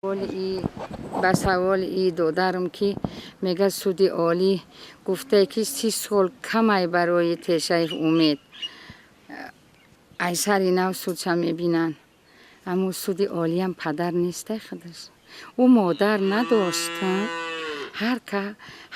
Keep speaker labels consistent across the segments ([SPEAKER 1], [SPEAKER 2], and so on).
[SPEAKER 1] Ба саволи и додарам, ки мега, суди олӣ гуфтае, ки 30 сол камай барои Тешаев Умед, ай сари нав судша мебинанд. Аммо суди олиам падар нестай, худаш ӯ модар надошт. Ҳар ка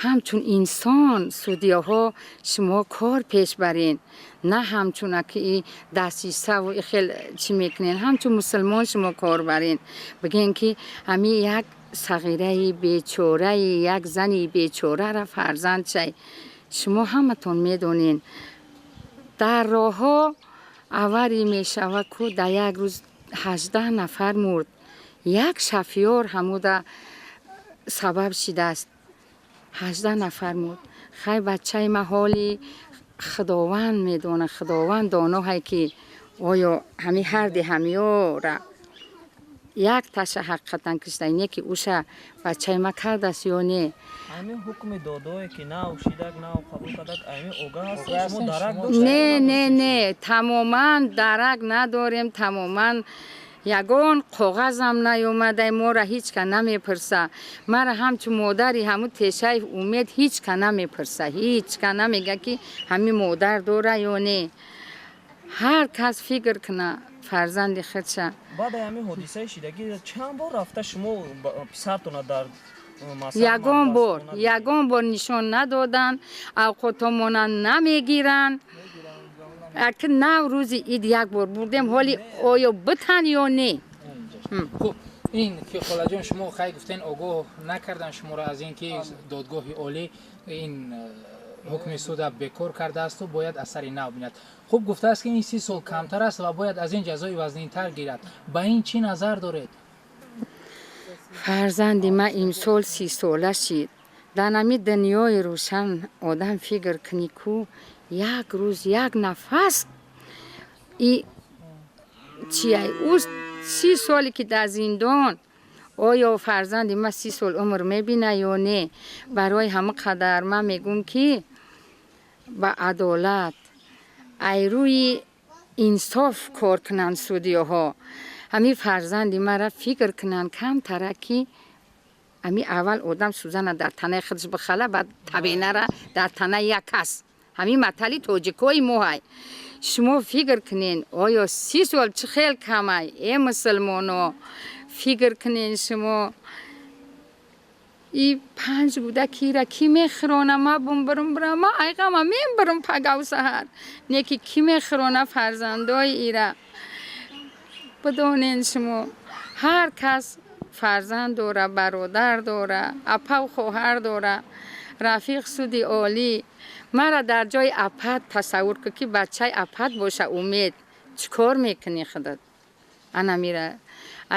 [SPEAKER 1] ҳамчун инсон, судияҳо, шумо кор пеш барен, на ҳамчун аки и дастисаву и хел чӣ мекунен. Ҳамчун мусулмон шумо кор барен, бигӯен, ки ҳами як сағираи бечораи, як зани бечорара фарзанд шай. Шумо ҳаматон медонен, дар роҳҳо авария мешава ку, дар як рӯз 18 нафар мурд. Як шофёр ҳамуда сабаб шидааст, 18 нафар мурд. Хай, бачаи ма ҳоли Худованд медона, Худованд доноҳае, ки оё ҳами ҳарди ҳамиёра як таша ҳақиқатан кишта, не ки уша бачаи ма кардааст ё не.
[SPEAKER 2] Ҳамин ҳукми додое, ки нав шидак, нав қабул кардак, ҳамин огаҳ ҳастед шумо, дарак доштед?
[SPEAKER 1] Не, не, не, тамоман дарак надорем, тамоман ягон коғазам наёмадай. Мора ҳеҷ ка намепурса. Мара ҳамчун модари ҳамун Тешаев Умед ҳеҷ ка намепурса, ҳеҷ ка намега, ки ҳамин модар дора ё не. Ҳар кас фикр куна фарзанди худша.
[SPEAKER 2] Баъди ҳамин ҳодисаи шидагӣ чанд бор рафта шумо писартона дар?
[SPEAKER 1] Ягон бор, ягон бор нишон надоданд, авқотомона намегиранд. Аки нав рӯзи ид як бор бурдем. Ҳоли оё битан ё не?
[SPEAKER 3] Хуб, ин ки, холаҷон, шумо хай гуфтен, огоҳ накардан шуморо аз ин ки додгоҳи олӣ ин ҳукми суда бекор кардаасту бояд аз сари нав бинад. Хуб, гуфтааст, ки ин 30 сол камтар аст ва бояд аз ин ҷазои вазнинтар гирад. Ба ин чӣ назар доред?
[SPEAKER 1] Фарзанди ман имсол 30сола шид. Дар нами дунёи рӯшан одам фикр кунӣ ку, як рӯз, як нафас и чия, ӯ 30 соле ки дар зиндон, оё фарзанди ман 30 сол умр мебина ё не? Барои ҳама қадар ман мегӯм, ки ба адолат, ай рӯи инсоф кор кунанд судиёҳо. Ҳамин фарзанди мара фикр кунанд камтара, ки ҳами аввал одам сӯзана дар танаи худаш бихала, баъд табенара дар танаи як кас. Ҳамин матали тоҷикои моҳай. Шумо фикр кунен, оё 30 сол чӣ хел камай? Э, мусулмоно, фикр кунен шумо. И панҷ буда кира кӣ мехӯрона? Ма бумбурум бурам, ма айғама мебурам пагав саҳар, не ки кӣ мехӯрона фарзандои ира? Бидонен шумо, ҳар кас фарзанд дора, бародар дора, апав хоҳар дора. Рафиқ суди олӣ, мара дар ҷои апат тасаввур кун, ки бачаи апат боша Умед, чӣ кор мекунӣ худат? Ана мира,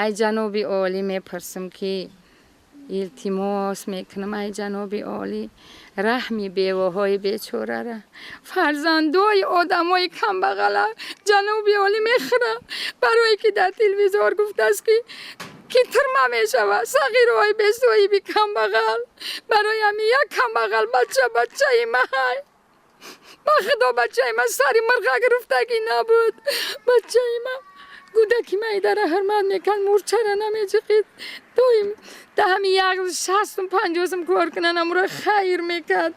[SPEAKER 1] ай ҷаноби олӣ, мепурсам, ки илтимос мекунам, ай ҷаноби олӣ, раҳми бевоҳои бечорара, фарзандои одамои камбағала ҷаноби олӣ мехӯра. Барое ки дар телевизор гуфтааст, ки тюрьма мешавад сағирҳои бесоҳиби камбағал. Барои ҳамин як камбағал бача, бачаи маҳай. Ба худо, бачаи ма сари мирға гирифтагӣ набуд. Бачаи ма гудаки майдара ҳурмат мекард, мурчара намечиқид. Доим да ҳами як 60-ум, 50-ум кор кунан, амуро хайр мекард.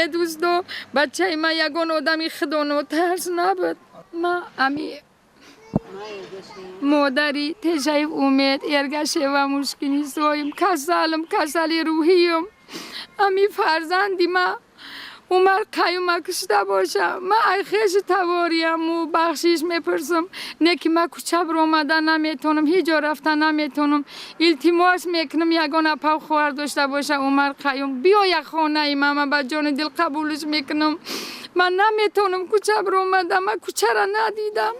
[SPEAKER 1] Е дӯсто, бачаи ма ягон одами худонотарс набуд. Ма ами модари Тешаев Умед Эргашева Мушкинисоим, касалам, касали рӯҳиюм. Ами фарзанди ма Умар Қаюма кушта боша, ма ай хеши таворияму бахшиш мепурсам. Не ки ма кӯча биромада наметонам, ҳеҷ ҷо рафта наметонам. Илтимос мекунам, ягон апав хоҳар дошта боша Умар Қаюм, биёя хонаи ма, ма ба ҷони дил қабулш мекунам. Ман наметонам кӯча биромада, ман кӯчара надидам.